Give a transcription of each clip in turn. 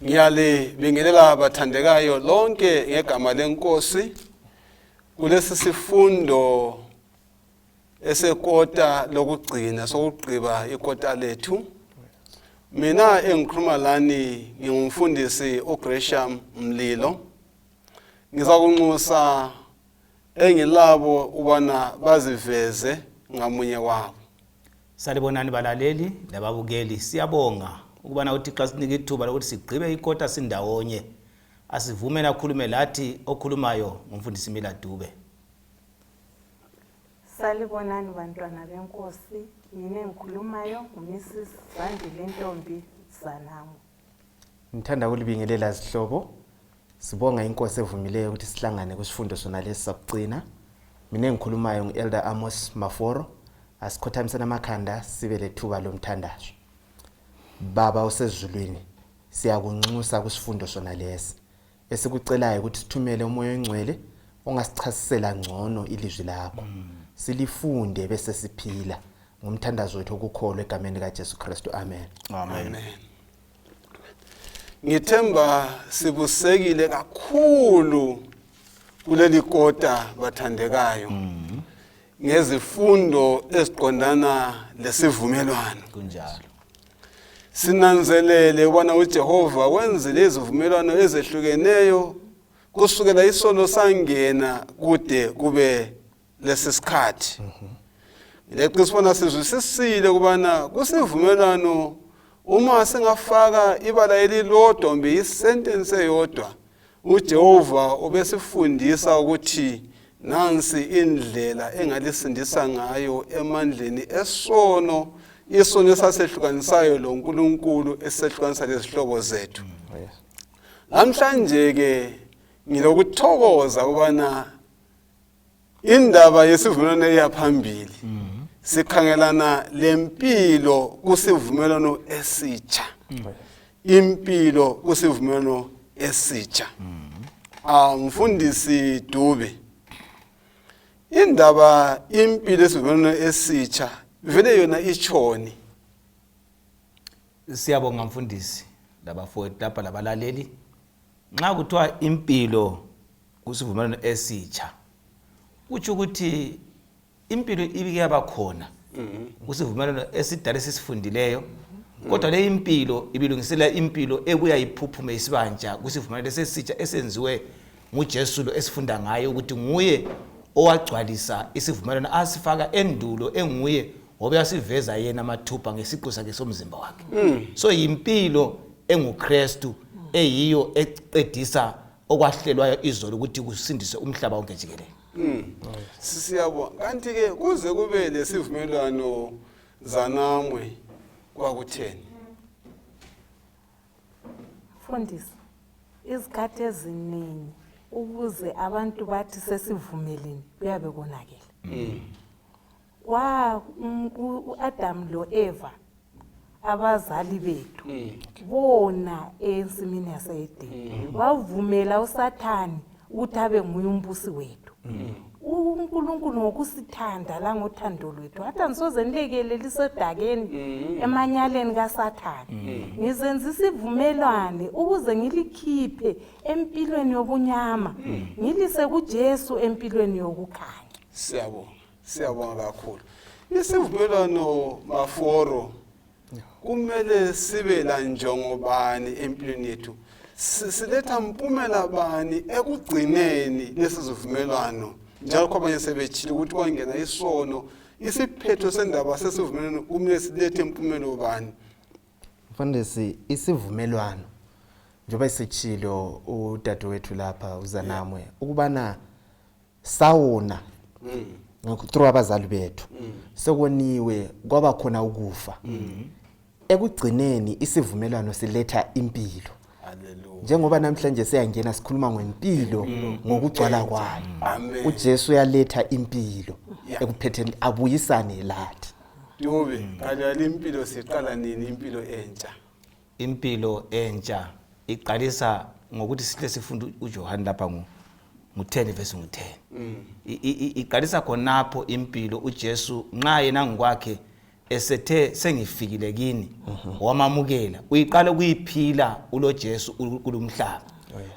Ngiyalibingelela bathandekayo lonke ngegama lenkosi kulesi sifundo esekota lokugcina sokugqiba ikota lethu. Mina engikhuluma lani ngingumfundisi uGresham Mlilo. Ngizakunxusa engilabo ubana baziveze ngamunye wabo. Salibonani balaleli lababukeli, siyabonga ukubana uThixo asinike ithuba lokuthi sigqibe ikota sindawonye. Asivumeni akhulume lathi okhulumayo ngumfundisi Mila Dube. Salibonani bantwana benkosi, mina engikhulumayo nguMrs Zandile Ntombi Zanamo. Ngithanda ukulibingelela zihlobo. Sibonga inkosi evumileyo ukuthi sihlangane kwisifundo sona lesi sakucina. Mina engikhulumayo ngu-Elder Amos Maforo. Asikhothamiseni amakhanda sibe lethuba lomthandazo. Baba osezulwini, siyakunxusa kwisifundo sona lesi. Esikucelayo ukuthi sithumele umoya oyingcwele ongasichasisela ngcono ilizwi lakho. Silifunde bese siphila. Ngumthandazo wethu okukholwa egameni likaJesu Kristu. Amen. Amen. Amen. Ngithemba sibusekile kakhulu kuleli kota bathandekayo. Ngezifundo eziqondana lesivumelwano. Kunjalo. Sinanzelele ukubana uJehova wenzile izivumelwano ezehlukeneyo kusukela isono sangena kude kube lesi sikhathi. Ngileqiniso bona sizwisisile ukubana kusivumelwano uma singafaka ibala elilodwa kumbe isentence eyodwa uJehova ubesifundisa ukuthi nansi indlela engalisindisa ngayo emandleni esono isono esasehlukanisayo loNkulunkulu esehlukanisa lezihlobo zethu. Namhlanje ke ngilokuthokoza ukubana indaba yesivumelwano eyaphambili sikhangelana lempilo kusivumelwano esitsha impilo kusivumelwano esitsha ah mfundisi Dube indaba impilo esivumelwano esitsha vele yona itshoni Siyabonga mfundisi labafowethu lapha labalaleli. Nxa kuthiwa impilo kusivumelwano esitsha kutsho ukuthi impilo ibike yaba khona kusivumelwano esidala esisifundileyo kodwa le impilo ibilungisela impilo ebuya iphuphume isibantsha kusivumelwano lesi esitsha esenziwe nguJesu lo esifunda ngaye ukuthi nguye owagcwalisa isivumelwano asifaka endulo enguye ngoba uyasiveza yena mathupha ngesiqu sakhe somzimba wakhe so yimpilo enguKristu eyiyo eqedisa okwahlelwayo izolo ukuthi kusindiswe umhlaba wonke jikelele. Siyabonga. Kanti ke kuze kube lesivumelwano zanamwe kwakutheni? Mfundisi, izikhathi eziningi ukuze abantu bathi sesivumelene kuyabe konakele. Kwa u-Adamu lo-Eva abazali bethu bona ensimini yaseEdeni bavumela uSathane ukuthi abe nguye umbusi wethu. uNkulunkulu ngokusithanda langothando lwethu wathi angisoze nilekele lisedakeni emanyaleni kaSathane ngizenza isivumelwane ukuze ngilikhiphe empilweni yobunyama ngilise kuJesu empilweni yokukhanya. Siyabonga. Siyabonga kakhulu. Isivumelwano maforo kumele sibe lanjongo bani empilweni yethu? Siletha mpumela bani ekugcineni lesi sivumelwano? Njalo kwabanye sebetshile ukuthi kwangena isono, isiphetho sendaba sesivumelwano kumele silethe impumelo bani? Mfundisi, isivumelwano njengoba isitshilo udadewethu lapha uZanamwe ukubana sawona through abazali bethu sekoniwe kwaba khona ukufa ekugcineni isivumelwano siletha impilo Hallelujah. njengoba namhlanje siyangena sikhuluma ngempilo ngokugcwala kwayo Amen. uJesu uyaletha impilo Yeah. ekuphetheni abuyisane lathi Dube, kanti impilo siqala nini impilo entsha? Impilo entsha iqalisa ngokuthi sihle sifunde uJohane lapha ngu ngu-10 verse ngu-10. Iqalisa khonapho impilo uJesu nxa yena ngokwakhe Esethe sengifikile kini, wamamukela, uyiqala ukuyiphila uloJesu kulumhlaba,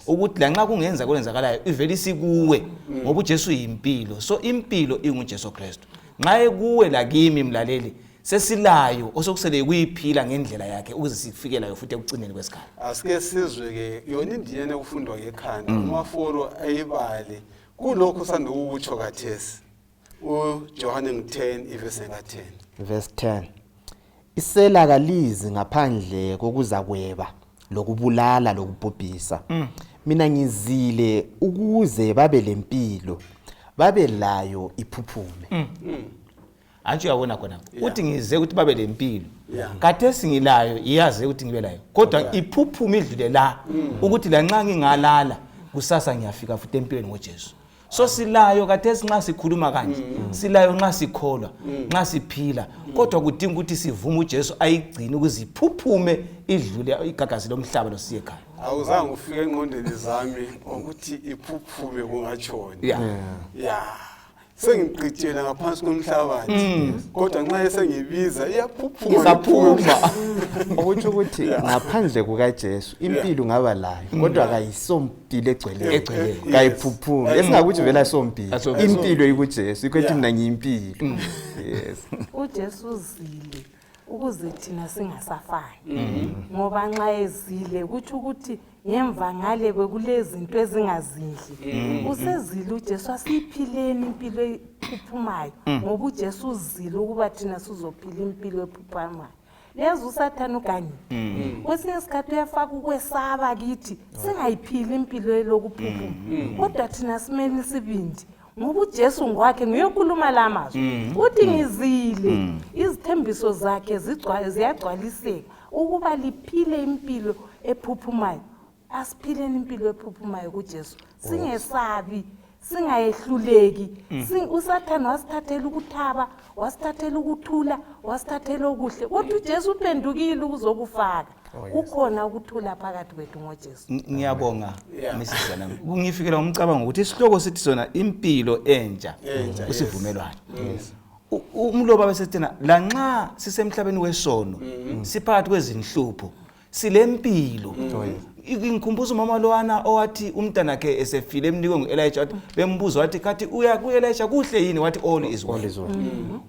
ukuthi lanxa kungenza kwenzakalayo ivele isikuwe, ngoba uJesu uyimpilo. So impilo inguJesu Kristu. Nxa ekuwe lakimi mlaleli, sesilayo, osokusele kuyiphila ngendlela yakhe ukuze sifike layo futhi ekucineni kwesikhathi. Asike sizwe-ke yona indinyana ekufundwa ngekhanda, uMaforo ayibale kulokhu sanda ukukutsho khathesi, uJohane ngu-10 ivesi ka-10. Verse 10: Isela kalizi ngaphandle kokuzakweba, lokubulala, lokubhubhisa. Mina ngizile ukuze babe lempilo, babe layo iphuphume. Antshi uyabona khona, uthi ngize ukuthi babe lempilo. Khathesi ngilayo, iyazi ukuthi ngibe layo, kodwa iphuphume idlule la, ukuthi lanxa ngingalala kusasa ngiyafika futhi empilweni ngoJesu. So silayo khathesi nxa sikhuluma kanje, silayo nxa sikholwa, nxa siphila, kodwa kudinga ukuthi sivume uJesu ayigcine ukuze iphuphume idlule igagasi lomhlaba losiye ekhaya. Awuzange ufike engqondweni zami ukuthi iphuphume kungatshoni. Ya, sengigqitshela ngaphansi komhlabathi, kodwa nxa esengibiza iyaphuphuma. Izaphuma. Okutsho ukuthi ngaphandle kukaJesu impilo ungaba layo, kodwa kayisompilo egcweleyo. Egcweleyo. Kayiphuphumi. Esingakuthi vele asompilo. Asompilo. Impilo ikuJesu, ikho ethi mina ngiyimpilo, yes. UJesu uzile ukuze thina singasafani, ngoba nxa ezile kutsho ukuthi ngemva ngale bekulezinto ezingazinhle. Usezile uJesu, asiyiphileni impilo ephuphumayo, ngoba uJesu uzile ukuba thina sizophila impilo ephuphumayo. Lezi uSathane ugangile, kwesinye isikhathi uyafaka ukwesaba kithi singayiphili impilo elokuphuphuma, kodwa thina simele isibindi, ngoba uJesu ngwakhe nguyekhuluma la mazwi, uthi ngizile. Izithembiso zakhe ziyagcwaliseka ukuba liphile impilo ephuphumayo. Asiphileni impilo ephuphumayo kuJesu, singesabi, singayehluleki. USathane wasithathela ukuthaba, wasithathela ukuthula, wasithathela okuhle, kodwa uJesu uphendukile ukuzokufaka. Kukhona ukuthula phakathi kwethu ngoJesu. Ngiyabonga, Mrs Zanami. Kungifikela umcabango ukuthi isihloko sithi sona impilo entsha Entsha, yes. kusivumelwano. Umlobi abesethena lanxa sisemhlabeni wesono, siphakathi kwezinhlupho, silempilo. Ngikhumbuza umama lowana owathi umntanakhe esefile emnikwe ngu-Elijah, wathi bembuza, wathi kathi uya ku-Elisha kuhle yini, wathi all is well. All is well.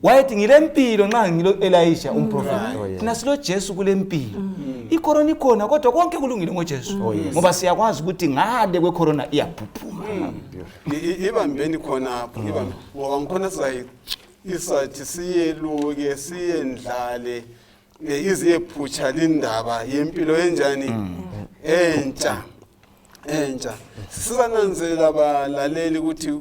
Wayethi ngilempilo nxa ngilo Elisha umprofeti. Oh, yes. Thina silo Jesu kulempilo. Icorona ikhona, kodwa konke kulungile ngoJesu, ngoba siyakwazi ukuthi ngale kwecorona iyaphuphuma. Ibambeni khonapho, ibambe, ngoba ngikhona sizayi isathi siyeluke siyendlale, iziyephutsha lindaba yempilo enjani entsha. Entsha, sizananzelela balaleli ukuthi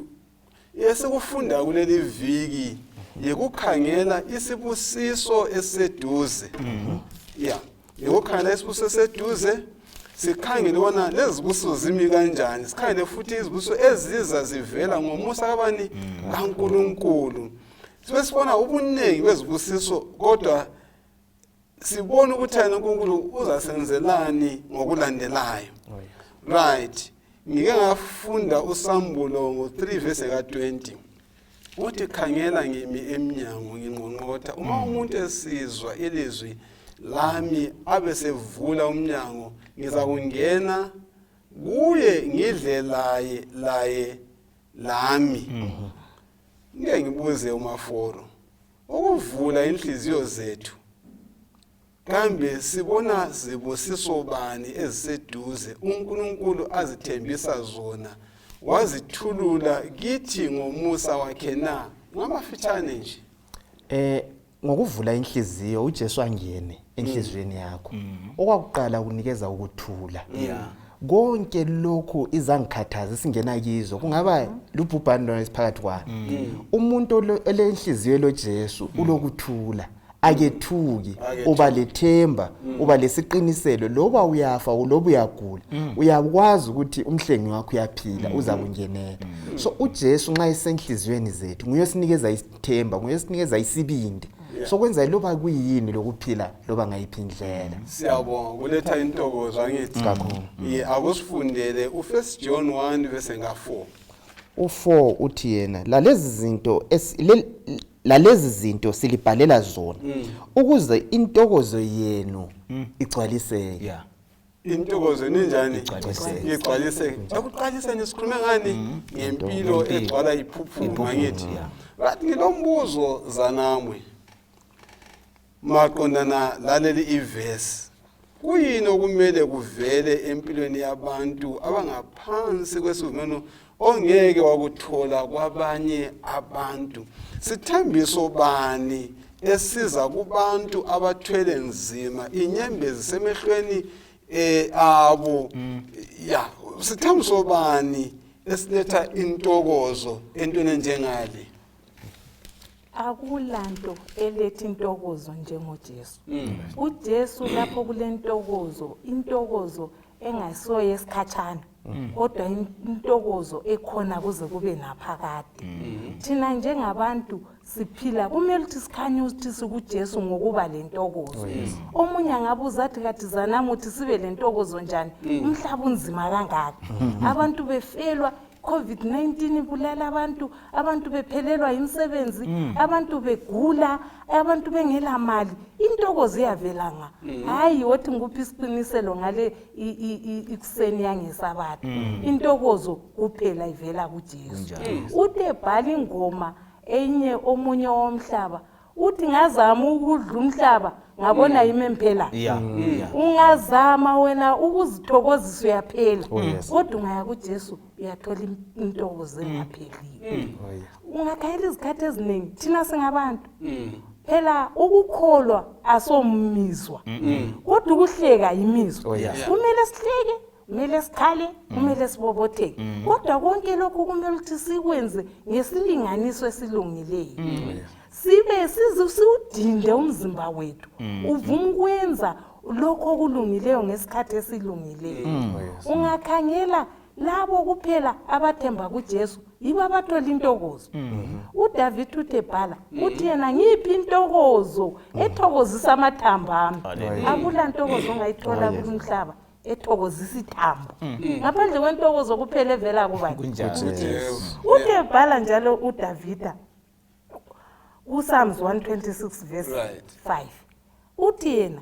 esikufunda kuleli viki yikukhangela isibusiso esiseduze, ya, yikukhangela isibusiso esiseduze, sikhangele ubona lezi zibusiso zimi kanjani, sikhangele futhi izibusiso eziza zivela ngomusa kabani? KaNkulunkulu. Sibe sibona ubuningi bezibusiso, kodwa sibone ukuthi yena uNkulunkulu uzasenzelani ngokulandelayo. Right, ngike ngafunda uSambulo ngo-3 verse ka-20, uthi khangela, ngimi emnyango ngingqongqotha, uma umuntu esizwa ilizwi lami abe sevula umnyango, ngizakungena kuye ngidle laye, laye lami. Ngike ngibuze uMaforo, ukuvula inhliziyo zethu, kambe sibona zibusiso bani eziseduze uNkulunkulu azithembisa zona, wazithulula kithi ngomusa wakhe na, ngamafitshane nje? Ngokuvula inhliziyo uJesu angene enhliziyweni yakho, okwakuqala kunikeza ukuthula. Konke lokhu izangikhathaza esingena kizo kungaba lubhubhane lona esiphakathi kwalo, umuntu olenhliziyo loJesu ulokuthula, akethuki, uba lethemba, uba lesiqiniselo, loba uyafa, loba uyagula, uyakwazi ukuthi umhlengi wakho uyaphila, uza kungenela. So uJesu nxa esenhliziyweni zethu nguye osinikeza isithemba, nguye osinikeza isibindi sokwenza loba kuyini, lokuphila loba ngayiphi indlela. Siyabonga, kuletha intokozo, angithi? Kakhulu. Ye, akusifundele u-1 John 1 verse nga-4. U4 uthi yena lalezi zinto Lalezi zinto silibhalela zona ukuze intokozo yenu igcwaliseke. Yeah. Intokozo ninjani? Igcwaliseke. Igcwaliseke. Ekuqaliseni sikhulume ngani? Ngempilo Ngempilo. egcwala iphuphuma Iphuphuma, ngithi. yeah. Bathi ngilombuzo zanamwe. Maqondana laleli ivesi. Kuyini okumele kuvele empilweni yabantu abangaphansi kwesivumelwano ongeke wakuthola kwabanye abantu? Sithembiso bani esiza kubantu abathwele nzima inyembezi semehlweni abo? Ya, sithembiso bani esiletha intokozo entweni enjengale? Akulanto eletha intokozo njengoJesu. UJesu lapho kulentokozo, intokozo engasiyo yesikhatshana, kodwa intokozo ekhona kuze kube naphakade. Thina njengabantu siphila kumele ukuthi sikhanye ukuthi sikuJesu ngokuba lentokozo. Omunye angabuza athi kathi zanami uthi sibe lentokozo njani? Umhlaba unzima kangaka. Abantu befelwa, COVID-19 ibulala abantu, abantu bephelelwa imisebenzi, abantu begula, abantu bengela mali. Intokozo iyavela nga. Hayi wothi ngikuphi isiqiniselo ngale ikuseni yangesabatha. Intokozo kuphela ivela kuJesu. Uthe bhala ingoma enye omunye womhlaba uthi ngazama ukudla umhlaba ngabona yimi emphela. Ungazama wena ukuzithokozisa uyaphela. Oh, yes. Kodwa ungaya kuJesu uyathola intokozo engapheliyo. Ungakhayela izikhathi eziningi thina singabantu. Phela ukukholwa asomizwa. Kodwa ukuhleka imizwa. Oh, yes. Kumele sihleke, kumele sikhale, kumele sibobotheke. Kodwa konke lokhu kumele ukuthi sikwenze ngesilinganiso esilungileyo. Sibe siwudinde umzimba wethu. Uvume ukwenza lokho okulungileyo ngesikhathi esilungileyo. Ungakhangela labo kuphela abathemba kuJesu yibo abathola intokozo. uDavid uthe bhala uthi yena ngiphi intokozo ethokozisa amathambo ami. Akula ntokozo ongayithola kulomhlaba ethokozisa ithambo. Ngaphandle kwentokozo kuphela evela kubani? Kunjalo. Uthe bhala njalo uDavida kuPsalms 126 verse 5 uthi yena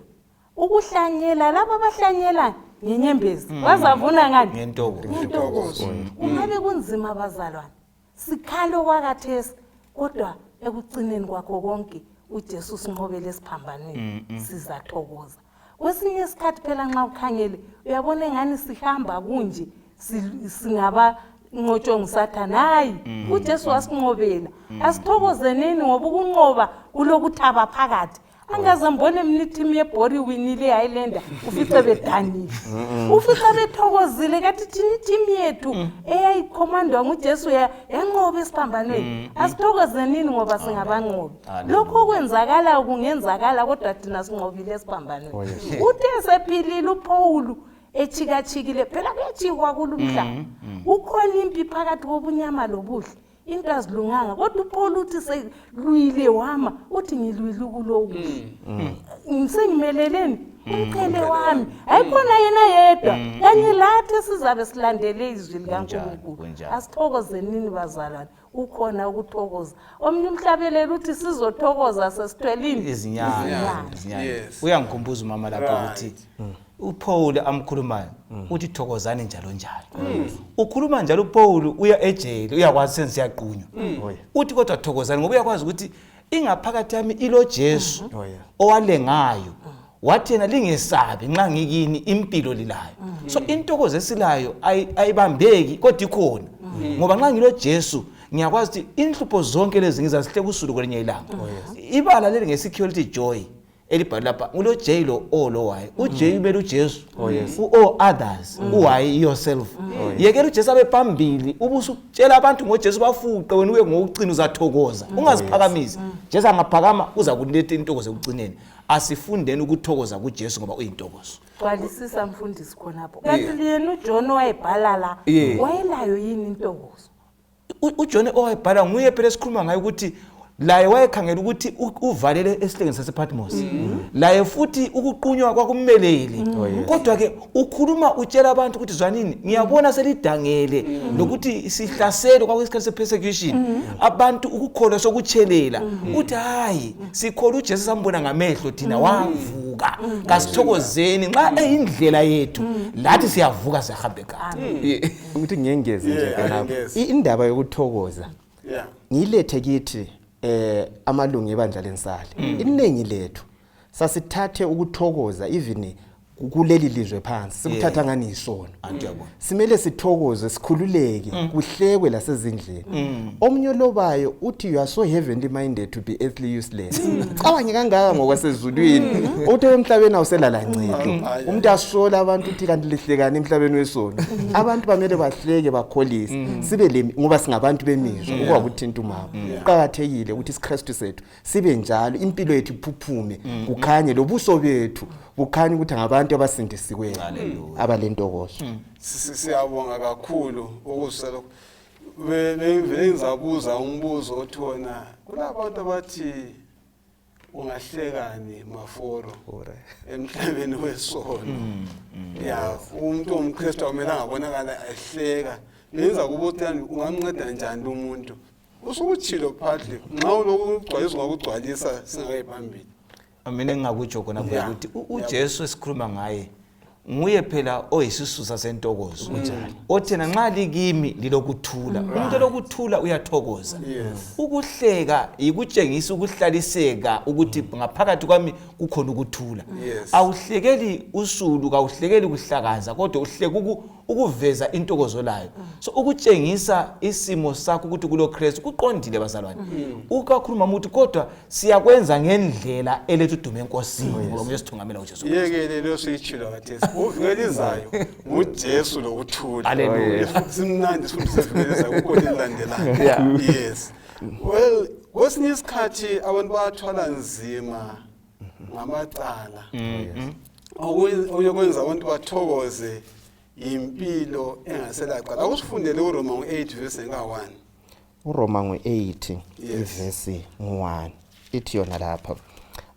ukuhlanyela laba abahlanyela ngenyembezi bazavuna ngani? Ngentokozo. Ngentokozo. Kungabe kunzima bazalwane, sikhalo kwakathesi, kodwa ekugcineni kwakho konke uJesu sinqobele esiphambanweni, sizathokoza. Kwesinye isikhathi phela nxa ukhangele uyabona engani sihamba kunje singaba nqotshwe nguSathane. Hayi, uJesu wasinqobela. Asithokozenini ngoba ukunqoba kulokuthaba phakathi. Angaze ngibone mina ithimu yebhori iwinile iHighlander, ufice bedanile, ufice bethokozile. Kathi thina ithimu yethu eyayikhomandwa nguJesu yanqoba esiphambanweni. Asithokozenini ngoba singabanqobi. Lokho okwenzakalayo kungenzakala, kodwa thina sinqobile esiphambanweni. Uthe sephilile uPaul echikachikile, phela kuyachikwa kulumhlaba, kukhona impi phakathi kobunyama lobuhle, into azilunganga, kodwa uPaul uthi selwile wama, uthi ngilwile kulokuhle, sengimeleleni umqhele wami. Ayikhona yena yedwa, kanye lathi sizabe silandele izwi likaNkulunkulu. Asithokozenini bazalwane, ukhona ukuthokoza. Omnye umhlabeleli uthi sizothokoza sesithwelini Izinyanga. Uyangikhumbuza umama lapho ukuthi uPaul amkhulumayo uthi thokozani njalo njalo. Ukhuluma njalo uPaul uya ejele, uyakwazi senziyaqunywa. Uthi kodwa thokozani ngoba uyakwazi ukuthi ingaphakathi yami ilo Jesu owalengayo. Wathi yena lingesabi nxa ngikini impilo lilayo. So intokozo esilayo ayibambeki kodwa ikhona. Ngoba nxa ngilo Jesu ngiyakwazi ukuthi inhlupho zonke lezi ngizazihle kusulu kwelinye ilanga. Ibala leli nge-security joy elibhalwe lapha ngulo J lo O lo Y. U J ubele uJesu, u O others, u Y yourself. Yekela uJesu abe phambili, ubusutshela abantu ngoJesu bafuqe wena uye ngokucina uzathokoza. Ungaziphakamisi. Jesu angaphakama uza kuletha intokozo ekugcineni. Asifundeni ukuthokoza kuJesu ngoba uyintokozo. Gcwalisisa mfundisi khonapho. Kanti yena uJohn wayebhala la, wayelayo yini intokozo? uJohn owayebhala nguye phela esikhuluma ngaye ukuthi Laye wayekhangela ukuthi uvalele esihlengeni sasePatmos. Laye futhi ukuqunywa kwakummelele. Kodwa ke ukhuluma utshela abantu ukuthi zwanini, ngiyabona selidangele lokuthi sihlaselwe, kwakuyisikhathi se-persecution, abantu ukukholwa sokutshelela. Uthi hayi, sikholwa uJesu, sambona ngamehlo thina, wavuka, kasithokozeni nxa eyindlela yethu, lathi siyavuka, siyahamba ekhaya. Ukuthi ngiyengeze nje khonapho. Angengeze. Indaba yokuthokoza ngiyilethe kithi amalungu ebandla lensali. Iningi lethu sasithathe ukuthokoza even kuleli lizwe phansi, sikuthatha ngani yisono. Anti uyabona. Simele sithokoze, sikhululeke, kuhlekwe lasezindlini. Omunye olobayo uthi, "You are so heavenly minded to be earthly useless." Cabange kangaka ngokwasezulwini, uthi emhlabeni awuselala ncedo. Umuntu asola abantu, uthi kanti lihlekani emhlabeni wesono? Abantu bamele bahleke, bakholise, sibe le ngoba singabantu bemizwa okwakuthinta umama. Kuqakathekile ukuthi isiKristu sethu sibe njalo, impilo yethu iphuphume, kukhanye lobuso bethu, bukhanye ukuthi ngabantu abasindisiweyo abalentokozo. Siyabonga kakhulu ukusa lokhu. Bengivele ngizabuza umbuzo othi wona kulabantu abathi ungahlekani Maforo emhlabeni wesono. Ya, umuntu ongumKristu akumelanga abonakala ehleka. Benza kuba ukuthi ungamnceda njani lo muntu? Usukutshilo partly, nxa ulokhu ugcwalisa ungakugcwalisa singakayi phambili. Mina engingakutsho khona ukuthi uJesu esikhuluma ngaye nguye phela oyisisusa sentokozo, othena nxa likimi lilokuthula. Umuntu olokuthula uyathokoza. Ukuhleka yikutshengisa ukuhlaliseka, ukuthi ngaphakathi kwami kukhona ukuthula. Awuhlekeli usulu, kawuhlekeli kuhlakaza, kodwa uhleka ukuveza intokozo layo. So ukutshengisa isimo sakho ukuthi kulo Kristu kuqondile, bazalwane. Ukakhuluma ukuthi kodwa siyakwenza ngendlela eletha udumo eNkosini, ngoba nguye sithungamela uJesu Kristu. Yekele leyo siyitshilo khathesi. Uviki elizayo nguJesu lokuthula. Hallelujah. Simnandi isifundo seviki elizayo kukhona elilandelayo. Yes, well, kwesinye isikhathi abantu bayathwala nzima ngamacala. Okunye kwenza abantu bathokoze yimpilo engaselacala. Akusifundele uRoma ngu-8 verse ka-1. URoma ngu-8 ivesi ngu-1, ithi yona lapha,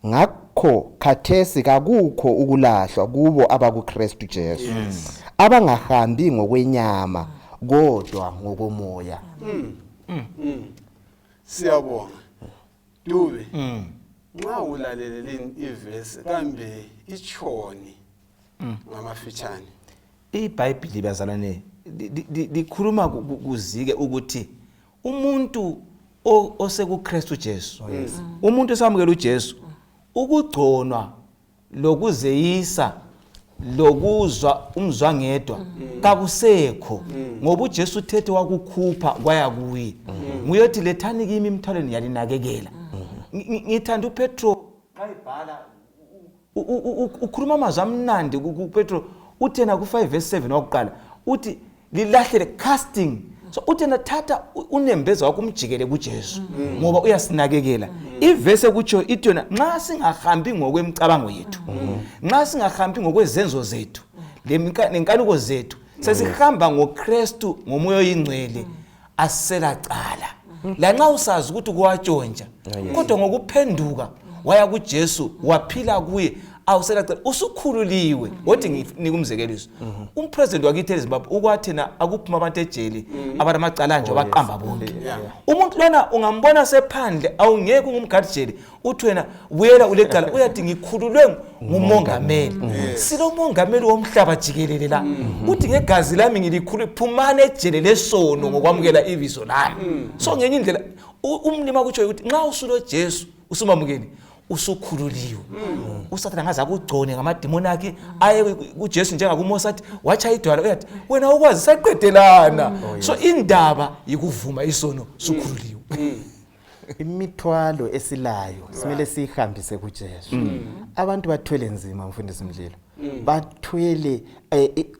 "Ngakho khathesi kakukho ukulahlwa kubo abakuKristu Jesu, abangahambi ngokwenyama kodwa ngokomoya." Siyabonga, Dube. Nxa ulalele ivesi, kambe itshoni ngamafitshane? IBhayibhili, bazalwane, likhuluma kuzike ukuthi umuntu osekuKristu Jesu, umuntu osamukela uJesu, ukugconwa lokuzeyisa lokuzwa umzwangedwa kakusekho, ngoba uJesu uthethe wakukhupha kwaya kuye. Nguye othi, "Lethani kimi imithwalweni, yalinakekela." Ngithanda uPetro xa ibhala, ukhuluma amazwi amnandi kuPetro. Uthena ku-5 verse 7 wakuqala, uthi lilahlele, casting. So uthena thatha unembeza wakho umjikele kuJesu, ngoba uyasinakekela. Ivesi ekutsho ithi yona, nxa singahambi ngokwemicabango yethu, nxa singahambi ngokwezenzo zethu nenkanuko zethu, sesihamba ngoKristu ngoMoya Oyingcwele, asiselacala. Lanxa usazi ukuthi kuwatshontsha, kodwa ngokuphenduka waya kuJesu, waphila kuye, awuselacala, usukhululiwe. Wothi nginika umzekeliso, umpresident wakithi eZimbabwe ukwathina akuphuma abantu ejele abanamacala nje, wabaqamba bonke. Umuntu lona ungambona sephandle, awungeke ungumgadijeli uthi wena buyela ulecala, uyathi ngikhululwe ngumongameli. Silo mongameli womhlaba jikelele la, uthi ngegazi lami ngilikhulu, phumani ejele lesono ngokwamukela ibizo lami. So ngenye indlela umlimi akutsho ukuthi nxa usulo Jesu, usumamukeli, usukhululiwe. USathane angaze akugcone ngamadimoni akhe, aye kuJesu njengakuMose athi watshaya idwala, uyathi wena ukwazi saqedelana. So indaba yikuvuma isono, sukhululiwe. Imithwalo esilayo simele siyihambise kuJesu. Abantu bathwele nzima, mfundisi Mdlilo, bathwele.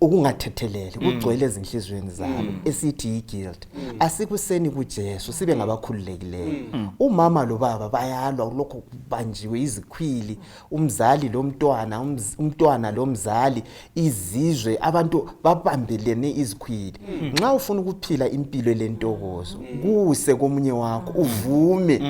Ukungathetheleli kugcwele ezinhliziyweni zabo, esithi yi-guilt. Asikuseni kuJesu sibe ngabakhululekileyo. Umama lo baba bayalwa, lokho kubanjiwe izikhwili, umzali lomntwana, umntwana lomzali, izizwe, abantu babambelene izikhwili. Nxa ufuna ukuphila impilo lentokozo, kuse komunye wakho, uvume,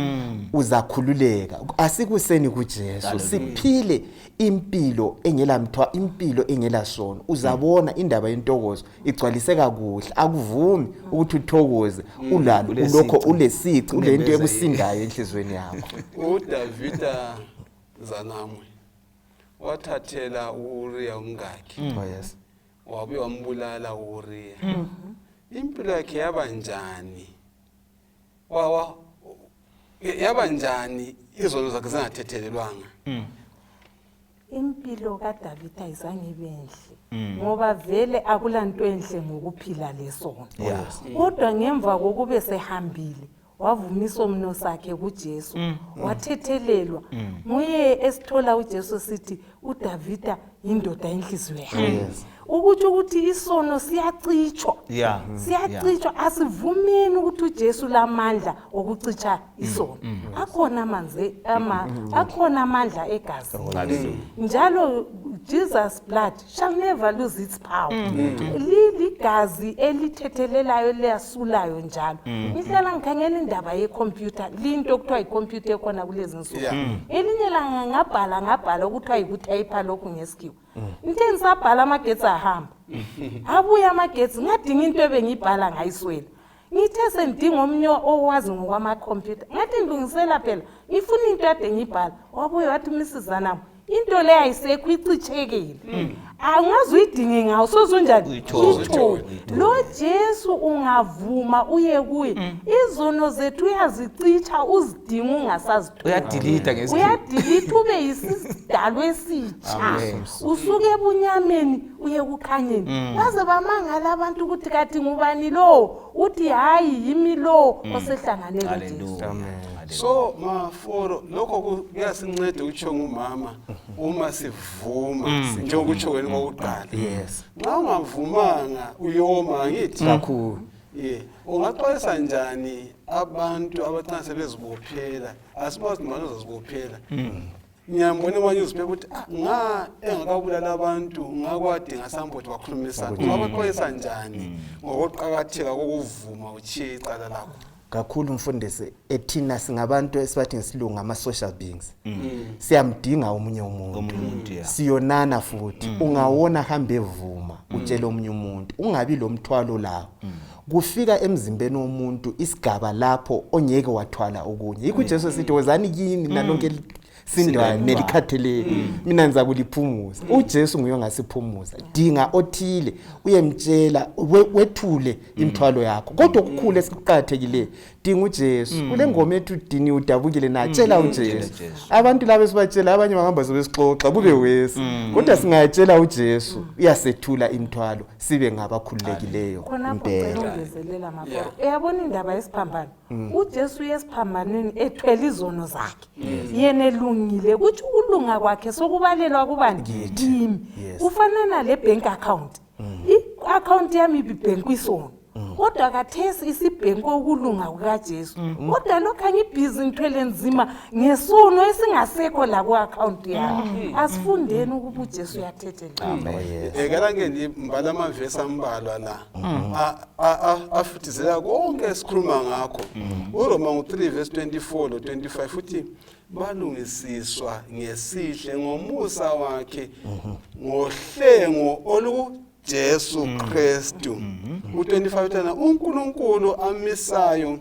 uzakhululeka. Asikuseni kuJesu siphile impilo engela mthwa, impilo engela sono. Uzabona indaba yentokozo igcwaliseka kuhle. Akuvumi ukuthi uthokoze ulalo Ulesici. Ulokho ulesici, ulento Unembeza. ekusindayo enhliziyweni yakho. UDavida Zanamwe wathathela uUriya umkakhe. Oh yes. Wabuye wambulala uUriya. Impilo yakhe yaba njani? Wawa yaba njani izono zakhe zingathethelelwanga? Impilo kaDavida ayizange ibe enhle, ngoba vele akulanto enhle ngokuphila lesono. Kodwa ngemva kokube sehambile, wavuma isono sakhe kuJesu, wathethelelwa nguye. Esithola uJesu sithi uDavida yindoda yenhliziyo yakhe, ukuthi isono siyacitshwa. Siyacitshwa. Asivumeni ukuthi uJesu lamandla okucitsha isono. Akhona amanzi akhona amandla egazini. Njalo Jesus blood shall never lose its power. Ligazi elithethelelayo, liyasulayo. Njalo ngihlala ngikhangela indaba yekhompyutha, linto okuthiwa yikhompyutha ekhona kulezi nsuku. Elinye langa ngabhala okuthiwa yikuthayipha lokhu ngesikhiwa. Into engisabhala, amagetsi ahamba, abuya amagetsi. Ngadinga into ebengiyibhala, ngayiswela. Ngithe sendidinga omunye owazi ngokwamakhompyutha, ngathi ngilungisela phela, ngifuna into ade ngiyibhala. Wabuye wathi, "Misizanami, into le ayisekho, icitshekile, angaze uyidinge ngawo sozunjani." Uyithole. Uyithole. Lo Jesu, ungavuma uye kuye, izono zethu uyazicitsha, uzidinga ungasazitholi. Uyadelete ngesikhiwa. Uyadelete, ube yisidalwa esitsha. Amen. Usuke ebunyameni uye kukhanyeni. Baze bamangala abantu ukuthi kathi ngubani lowo? Uthi, "Hayi, yimi lowo osehlangane loJesu." Hallelujah. Hallelujah. So Maforo, lokho kuyasinceda ukutsho ngumama uma sivuma, njengokutsho wena kokuqala. Nxa ungavumanga uyoma, angithi? Kakhulu. Ye, ungaxwayisa njani abantu abacina sebezibophela? Asibazi noma uzazibophela. Ngiyambona ema-newspaper ukuthi nga engakabulala abantu ngakwadinga somebody wakhulumisana. Ungabaxwayisa njani ngokuqakatheka kokuvuma uchiye icala lakho? Kakhulu mfundisi, ethina singabantu esibathi ngesilungu ama-social beings, siyamdinga omunye umuntu. Omunye umuntu, yeah. Siyonana futhi. Ungawona, hambe evuma, utshele omunye umuntu, ungabi lo mthwalo lawo. Kufika emzimbeni womuntu isigaba lapho ongeke wathwala okunye. Yikho uJesu esithi, "Wozani kimi nalonke sindwane nelikhathelele, mina ngiza kuliphumuza." UJesu nguye ongasiphumuza. Dinga othile uyemtshela, wethule imithwalo yakho. Kodwa okukhulu esikuqakathekileyo, dinga uJesu. Kule ngoma ethi udini udabukile na, tshela uJesu. Jesu. Abantu laba esibatshela, abanye bahamba sebesixoxa kube wesi, kodwa singayatshela uJesu, uyasethula imithwalo, sibe ngabakhululekileyo. Khonapho Impela. ngicela ungezelela, Maforo. Uyabona indaba yesiphambano, uJesu uyesiphambanweni ethwele izono zakhe, yena elungile. Kutsho ukulunga kwakhe sokubalelwa kubani? Kimi. Kufanana le-bank account. I-account yami ibibhenkwa isono, kodwa kathesi isibhenkwe ukulunga kukaJesu. Kodwa lokhu angibhizi, ngithwele nzima ngesono esingasekho la ku-akhawunti yami. Asifundeni ukuba uJesu uyathethelela. Oh yes. Ekela ngibala amavesi ambalwa la afithizela konke esikhuluma ngakho. URoma ngu-3 verse 24 lo 25 futhi: "Balungisiswa ngesihle ngomusa wakhe ngohlengo olukuJesu Kristu." U25 uthana uNkulunkulu amisayo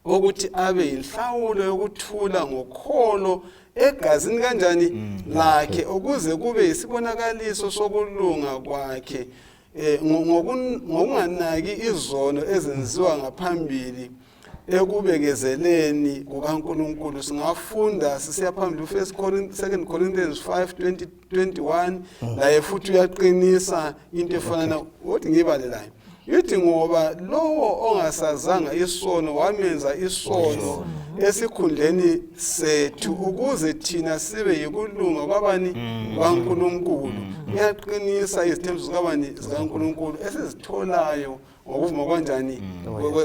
ukuthi abe yinhlawulo yokuthula ngokholo egazini kanjani lakhe, ukuze kube yisibonakaliso sokulunga kwakhe ngokunganaki izono ezenziwa ngaphambili ekubekezeleni kukaNkuluNkulu. Singafunda sisiya phambili, u-First Corinthians, Second Corinthians 5 20 21, laye futhi uyaqinisa into efanana. Uthi ngiyibale layo. Ithi ngoba lowo ongasazanga isono wamenza isono esikhundleni sethu ukuze thina sibe yikulunga kwabani kwaNkulunkulu. Iyaqinisa izithembiso zikabani zikaNkulunkulu esizitholayo ngokuvuma kanjani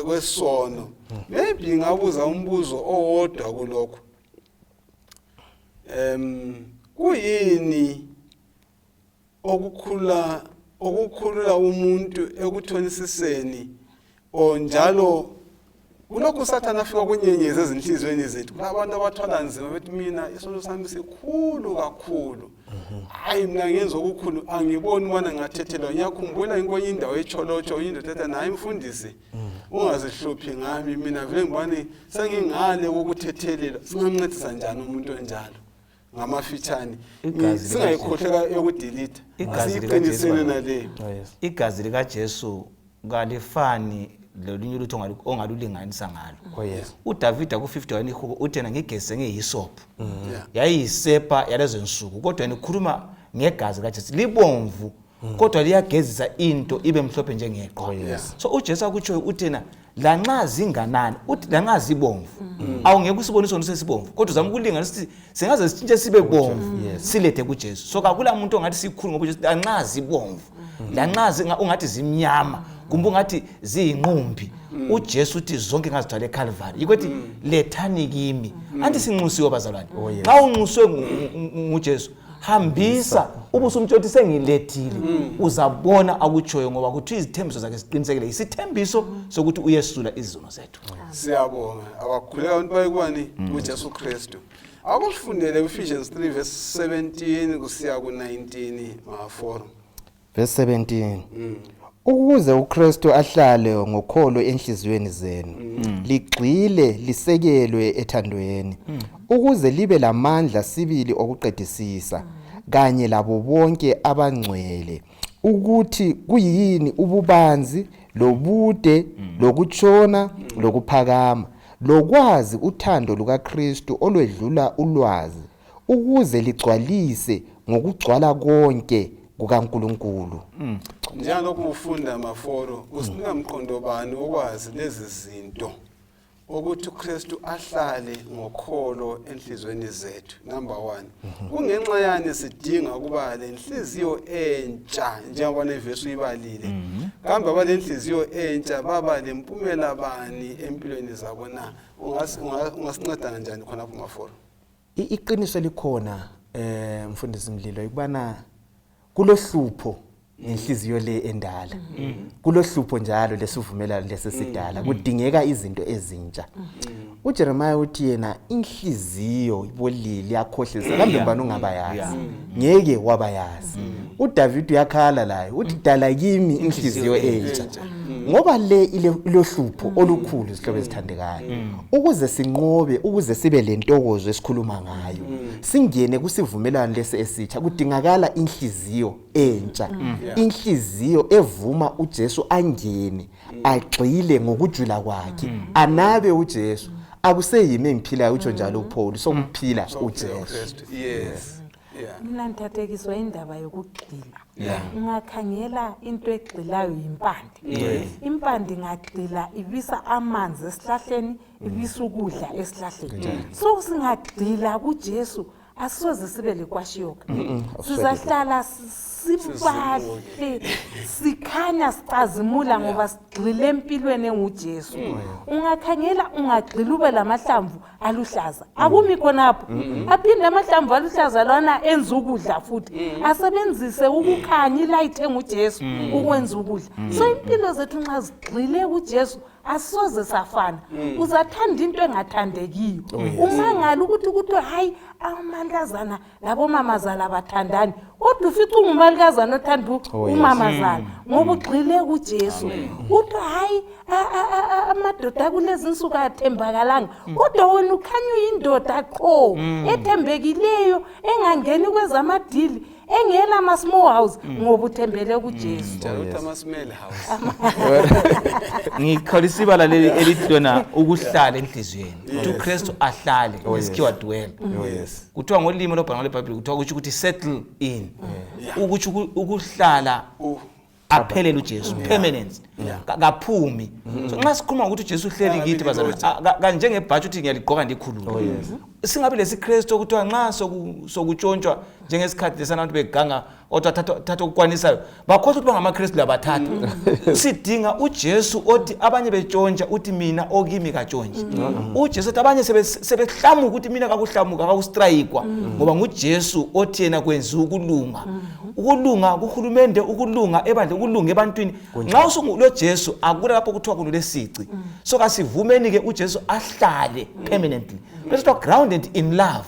kwesono. Maybe ngabuza umbuzo owodwa kulokho. Kuyini okukhulula umuntu ekuthonisiseni onjalo kulokhu uSathane afika kunyenyeza ezinhliziyweni zethu? Kulabantu abathwala nzima bethi mina isono sami sikhulu kakhulu, hayi mina ngenza okukhulu, angiboni ubana ngingathethelwa. Ngiyakhumbula kwenye indawo eTsholotsho, indoda ethi hayi mfundisi, ungazihluphi ngami, mina vele ngibani sengingale kokuthethelelwa. Singamncedisa njani umuntu onjalo ngamafitshane? Singayikhohleka yokudelete, siyiqinisele naleyo. Igazi likaJesu kalifani lolunye ulutho ongalulinganisa ngalo. UDavida ku-51 ihubo uthi ngigezise ngehisophu, yayiyisepa yalezo nsuku, kodwa yena ukhuluma ngegazi likaJesu libomvu, kodwa liyagezisa into ibe mhlophe njengeqhwa. So uJesu akutshoyo uthena lanxa zinganani, uthi lanxa zibomvu, awungeke usibone isono sesibomvu, kodwa uzama ukulinganisa ukuthi singaze sitshintshe sibe bomvu, silethe kuJesu. So kakula muntu ongathi sikhulu ngoba uJesu lanxa zibomvu, lanxa ungathi zimnyama kumbe ungathi ziyinqumbi, uJesu uthi zonke ngazithwala eCalvary. Yikho ethi lethani kimi. Anti sinxusiwe bazalwane? Xa unxuswe nguJesu, hambisa ubusumtshela ukuthi sengilethile, uzabona akutshoyo, ngoba kuthiwa izithembiso zakhe ziqinisekile. Isithembiso sokuthi uyesula izono zethu. Siyabonga. Abakhuleka abantu bayekubani uJesu Kristu. Akusifundele Ephesians 3 verse 17 kusiya ku-19, maforo. Verse 17: Ukuze uKristu ahlale ngokholo enhliziyweni zenu, ligxile lisekelwe ethandweni, ukuze libe lamandla sibili okuqedisisa kanye labo bonke abangcwele ukuthi kuyini ububanzi lobude lokutshona lokuphakama, lokwazi uthando lukaKristu olwedlula ulwazi, ukuze ligcwalise ngokugcwala konke kukaNkulunkulu. Njengalokhu ufunda maforo, usinika mqondo bani okwazi lezi zinto ukuthi uKristu ahlale ngokholo enhliziyweni zethu? Number 1, kungenxa yani sidinga ukuba lenhliziyo entsha njengoba nevesi uyibalile? Kambe abalenhliziyo entsha baba lempumela bani empilweni zabo na? Ungasinceda kanjani khonapho maforo? Iqiniso likhona, mfundisi Mlilo, ukubana kulohlupho ngenhliziyo le endala, kulohlupho njalo lesivumelwano lesisidala, kudingeka izinto ezintsha. UJeremiah uthi yena inhliziyo ibolile, iyakhohlisa, kambe mbani ungabayazi? Ngeke wabayazi. uDavid uyakhala laye, uthi dala kimi inhliziyo entsha, ngoba le ilohlupho olukhulu. Zihlobo ezithandekayo, ukuze sinqobe, ukuze sibe lentokozo esikhuluma ngayo, singene kusivumelwano lesi esitsha, kudingakala inhliziyo entsha, inhliziyo evuma uJesu angene, agxile ngokujula kwakhe, anabe uJesu. Akuseyimi engiphilayo, utsho njalo uPaul, sokuphila uJesu. Yes. Yeah. Mina ngithathekiswa indaba yokugxila. Ungakhangela into egxilayo yimpande. Impande ingagxila ibisa amanzi esihlahleni, ibisa ukudla esihlahleni. So singagxila kuJesu asisoze sibe lekwashiyoka. Sizahlala sibahle, sikhanya, sicazimula ngoba sigxile empilweni enguJesu. Ungakhangela ungagxila ube lamahlamvu aluhlaza, akumi khonapho, aphinde amahlamvu aluhlaza lwana enza ukudla futhi, asebenzise ukukhanya, ilight enguJesu, ukwenza ukudla. So impilo zethu nxa zigxile kuJesu asisoze safana. Uzathanda into engathandekiyo, umangala ukuthi kuthiwe hayi amankazana labomamazala bathandani, kodwa ufica ungumalikazana othanda umamazala ngoba ugxile kuJesu. Kuthiwa hayi amadoda kulezi nsuku athembakalanga, kodwa wena ukhanya uyindoda qho ethembekileyo, engangeni kwezamadili, engela ama-small house, ngoba uthembele kuJesu. Njalo ukuthi ama-smell house. Ngikholisa ibala leli elithi lona ukuhlala enhliziyweni, ukuthi uKristu ahlale, ngesikhiwa dwell. Kuthiwa ngolimi lobhala lweBhayibheli kuthiwa kusho ukuthi settle in, ukuthi ukuhlala. Aphelele uJesu, permanence. Kaphumi. So nxa sikhuluma ngokuthi uJesu uhleli kithi bazalwane, kanjengebhatsha uthi ngiyaligqoka ndikhulule. Singabe lesiKristu okuthiwa nxa sokutshontshwa njengesikhathi lesana abantu beganga kodwa thatha okukwanisayo bakhohlwa ukuthi bangamaKristu labathatha. Sidinga uJesu othi abanye betshontsha uthi mina okimi katshontshi. UJesu othi abanye sebehlamuka ukuthi mina kakuhlamuka kakustrayikwa, ngoba nguJesu othi yena kwenziwa ukulunga. Ukulunga kuhulumende, ukulunga ebandla, ukulunga ebantwini. Nxa usungulo Jesu akula lapho kuthiwa kunolesici. So kasivumeni ke uJesu ahlale permanently. Bese kuthiwa grounded in love.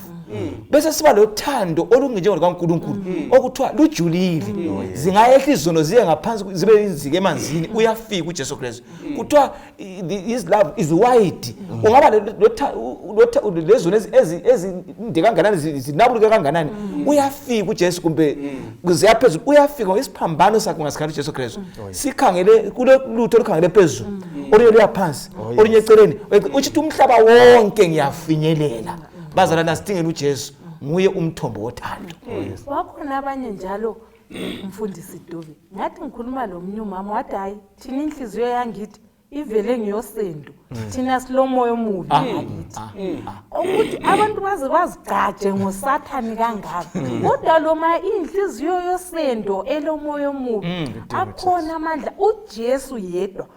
Bese siba lothando olungenjengo kaNkulunkulu okuthiwa lujulile. Zingayehla izono ziye ngaphansi zibe inzike emanzini, uyafika uJesu Kristu. Kuthiwa his love is wide. Ungaba lezono ezinde kanganani, zinabuluke kanganani, uyafika uJesu, kumbe ziyaphezulu uyafika ngoba isiphambano sakhe ungasikhala uJesu Kristu. Sikhangele kule lutho olukhangele phezulu, olunye luya phansi, olunye eceleni, uthi umhlaba wonke ngiyafinyelela. Bazalwane, asidingeni uJesu, nguye umthombo wothando. Wakhona abanye njalo, mfundisi Dube, ngathi ngikhuluma lo mnye umama wathi hayi, thina inhliziyo yangithi ivele ngiyosendo, thina silomoya omubi ngakithi, ukuthi abantu baze bazigqaje ngosathane kangaka, kodwa loma inhliziyo yosendo elomoya omubi, akhona amandla. UJesu yedwa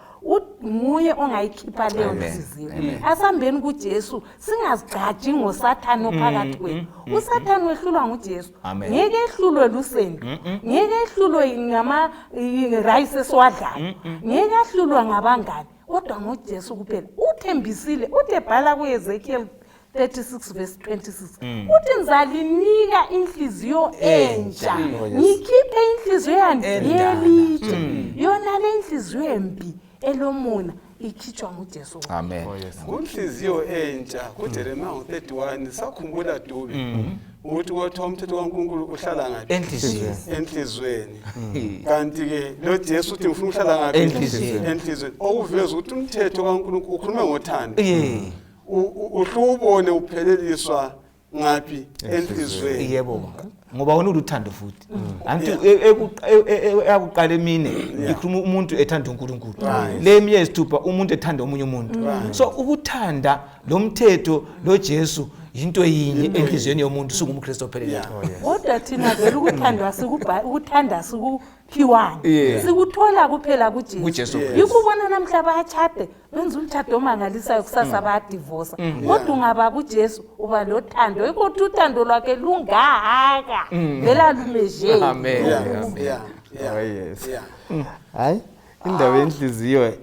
nguye ongayikhipha leyo nhliziyo. Asihambeni kuJesu, singazigqaji ngosathane ophakathi kwethu. Usathane wehlulwa nguJesu. Ngeke ehlulwe lusendo, ngeke ehlulwe ngama-rice esiwadlayo, ngeke ahlulwe ngabangani, kodwa ngoJesu kuphela. Uthembisile, uthi ebhala kuEzekiel 36 verse 26, uthi ngizalinika inhliziyo entsha, ngikhiphe inhliziyo yami Endala. yelitshe. Yona le inhliziyo embi elomona ikhitshwa nguJesu. Amen. Kunhliziyo entsha kuJeremiya ngo-31, sakhumbula Dube ukuthi kwathiwa umthetho kaNkulunkulu uhlala ngaphi? Enhliziyweni. Enhliziyweni. Kanti-ke lo Jesu uthi ngifuna uhlala ngaphi? Enhliziyweni. Enhliziyweni, okuveza ukuthi umthetho kaNkulunkulu ukhuluma ngothando. Uhle ubone upheleliswa ngaphi? Enhliziyweni. Yebo, ngoba wona uluthando futhi, angithi eyakuqala emine ikhuluma umuntu ethanda uNkulunkulu, le eminye yesithupha umuntu ethanda omunye umuntu. So ukuthanda lo mthetho lo Jesu yinto yinye enhliziyweni yomuntu sungumKristu opheleleyo. Kodwa thina vele ukuthandwa ukuthanda sikuphiwanga, sikuthola kuphela kuJesu kuJesu. Kristu. Yikho ubona namhla bayatshade, benza umtshado omangalisayo, kusasa bayadivosa, kodwa ungaba kuJesu uba lothando. Yikho uthi uthando lwakhe lungaka, vele alumezheki. Amen. Yeah. Oh, yes. Yeah. Hayi, indaba yenhliziyo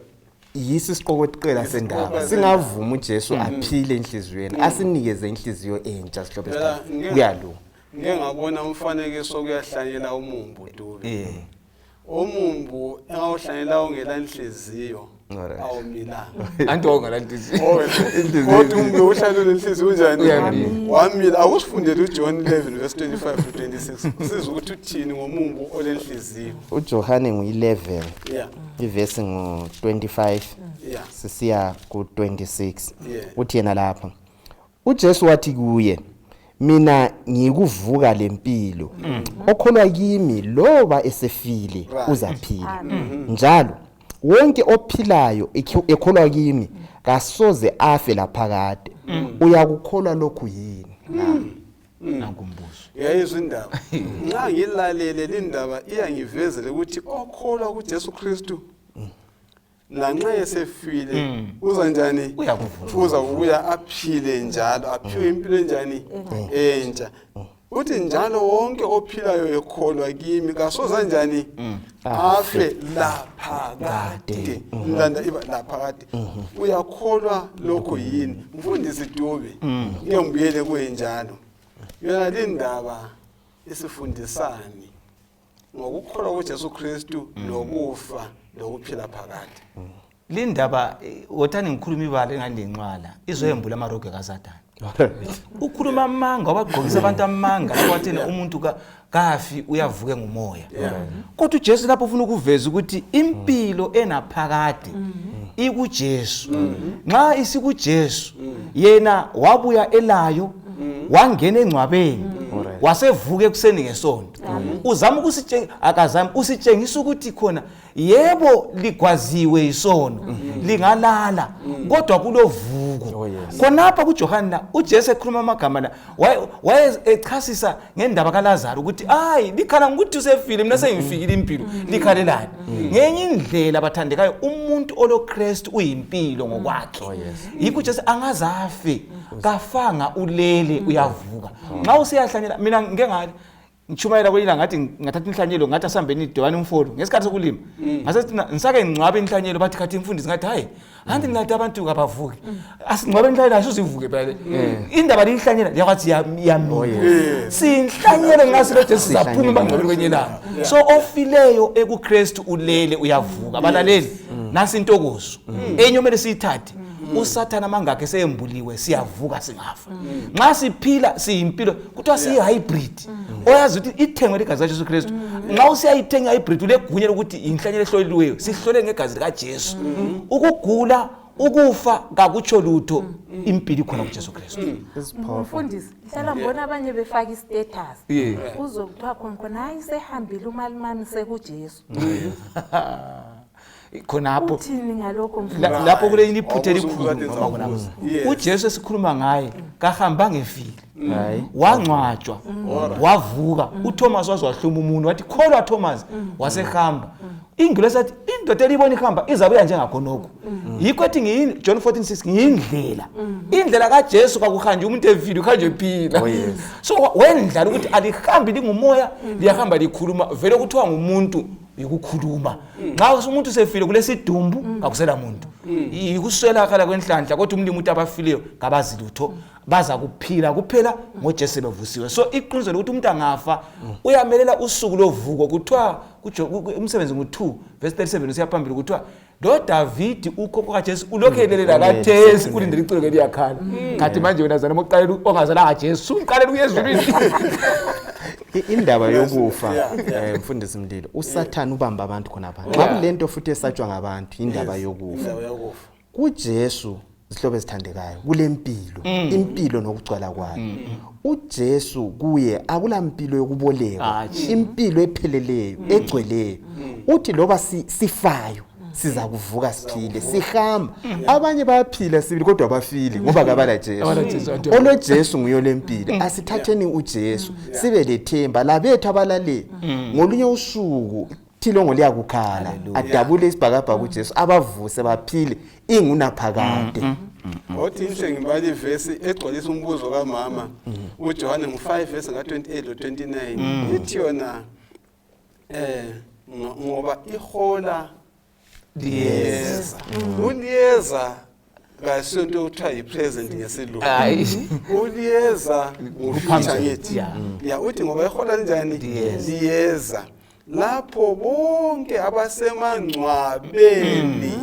yiso isiqokoqela sendaba. Isiqokoqela. Singavuma uJesu aphile enhliziyweni, asinikeze inhliziyo entsha, sihlobo Phela esikhulu, kuyalunga. Ngike ngabona umfanekiso kuyahlanyela umumbu, Dube. Umumbu engawuhlanyela ungela nhliziyo awumilanga. Anti wawungalanhliziyo. Kodwa umbe uhlanyelwe nenhliziyo unjani? Uyamila. Wamila. Akusifundele uJohn 11 verse 25 to 26, sizwe ukuthi uthini ngomumbu olenhliziyo. UJohane ngu-11, ivesi ngu-25 sisiya ku-26. Uthi yena lapha uJesu wathi kuye, mina ngikuvuka lempilo, okholwa kimi loba esefile uzaphila, njalo wonke ophilayo ekholwa kimi kasoze afe laphakade. Uyakukholwa lokhu yini? Nankumbuzo. Uyayizwa indaba? Nxa ngilalele lindaba iyangivezela ukuthi okholwa kuJesu Kristu lanxa esefile uza njani? Uyakuvuka. Uza kubuya aphile njalo, aphiwe impilo enjani? Entsha. Uthi njalo wonke ophilayo ekholwa kimi kasoza njani? Afe laphakade. Mlanda iba laphakade. Uyakholwa lokho yini, mfundisi Dube? Ngike ngibuyele kuye njalo. Yona lindaba isifundisani ngokukholwa kuJesu Kristu lokufa lokuphila phakade? Lindaba wothani ngikhuluma ibala engandincwala izoyembula amaroge kaSathane. Ukhuluma amanga, wabagqokisa abantu amanga wathena umuntu kafi, uyavuke ngumoya. Kodwa uJesu lapho ufuna ukuveza ukuthi impilo enaphakade ikuJesu. Nxa isikuJesu, yena wabuya elayo, wangena engcwabeni. Wasevuka ekuseni ngesonto. Uzama ukusitshengisa, akazami usitshengisa ukuthi khona yebo ligwaziwe isono, lingalala, kodwa kulovuko. Oh, yes. Khonapha kuJohane la uJesu ekhuluma amagama la waye echasisa ngendaba kaLazaro ukuthi hayi likhala ngokuthi usefile, mina sengifikile impilo, likhalelani. Ngenye indlela bathandekayo, umuntu oloKristu uyimpilo ngokwakhe. Oh, yes. Yikho uJesu angazafe, kafanga, ulele, uyavuka. Nxa usiyahlanyela, mina ngike ngathi ngishumayela kwelinye ngathi ngathatha inhlanyelo, ngathi asihambeni idobani umfolo ngesikhathi sokulima, ngase sithi ngisake ngingcwabe inhlanyelo, bathi khathi imfundisi, ngathi hayi anti ngilathi abantu kabavuki, asingcwabe inhlanyelo asuzivuke phela le indaba liyinhlanyela liyakwathi yamila. Oh, yes. Siyinhlanyelo ngasilo Jesu sizaphuma Sihlanyelo. ebangcwabeni kwenye ilanga. So ofileyo ekuKristu ulele, uyavuka. Abalaleli, nasi intokozo enye omele siyithathe. Usathana mangakhe seyembuliwe, siyavuka singafa. Nxa siphila siyimpilo, kuthiwa siyi-hybrid oyazi ukuthi ithengwe ligazi likaJesu Kristu. Nxa usiyayithenga i-hybrid ulegunya lokuthi yinhlanyelo ehloliweyo, sihlole ngegazi likaJesu. Ukugula, ukufa kakutsho lutho, impilo ikhona kuJesu Kristu. This is powerful. Mfundisi, hlala ngibona abanye befaka i-status. Kuzokuthiwa khona khona hayi sehambile umalimami sekuJesu. Khonapho Uthini ngalokho mfundisi? Lapho kulenye iphutha Awubuza elikhulu ukuthi mama khonapho. Yes. UJesu esikhuluma ngaye kahambanga efile, Hayi. wangcwatshwa, wavuka. uThomas waze wahluma umuntu wathi kholwa Thomas, wasehamba. Ingilosi yathi indoda elibona ihamba izabuya njengakhonokho. Yikho ethi John 14:6 ngiyindlela. Indlela kaJesu kakuhanjwa umuntu efile, uhanjwe ephila. Oh, yes. So wendlala ukuthi alihambi lingumoya, liyahamba likhuluma. Vele kuthiwa ngumuntu yikukhuluma. Nxa umuntu sefile kulesidumbu kakusela muntu, yikuswelakala kwenhlanhla. Kodwa umlimi uthi abafileyo kabazi lutho, baza kuphila kuphela ngoJesu bevusiwe. So iqiniso lokuthi umuntu angafa uyamelela usuku lovuko. Kuthiwa umsebenzi ngu-2 verse 37 usiya phambili, kuthiwa lo Davidi ukhokho kaJesu ulokhu elelela kathesi, ulindele icilongo eliyakhala. Khathi manje wena zana mokuqalela ongazalanga Jesu, umqalela uye ezulwini. Indaba yokufa, Yeah. mfundisi Mlilo, uSathane ubamba abantu khonapha. Nxa kulento futhi esatshwa ngabantu, indaba yokufa. Indaba yokufa. KuJesu, zihlobo ezithandekayo, kulempilo, impilo nokugcwala kwayo. uJesu kuye akulampilo yokubolekwa, Hatshi. impilo epheleleyo, egcweleyo. Uthi loba sifayo siza kuvuka siphile, sihamba. Abanye bayaphila sibili kodwa bafile ngoba kabala Jesu. Kabala Jesu, abantu. Olo Jesu nguyo lempilo. Asithatheni uJesu sibe lethemba labethu abalale. Ngolunye usuku thilongo liyakukhala, adabule isibhakabhaka uJesu abavuse baphile ingunaphakade. Othi inhle ngibala ivesi egcwalisa umbuzo kamama. uJohane ngu-5 verse ka-28 lo-29 ithi yona ngoba ihola liyeza. Uliyeza kasiyonto okuthiwa yi-present ngesilungu. Hayi. Uliyeza ngu-future ngithi. Ya, uthi ngoba ihola linjani? Liyeza. Liyeza. Lapho bonke abasemangcwabeni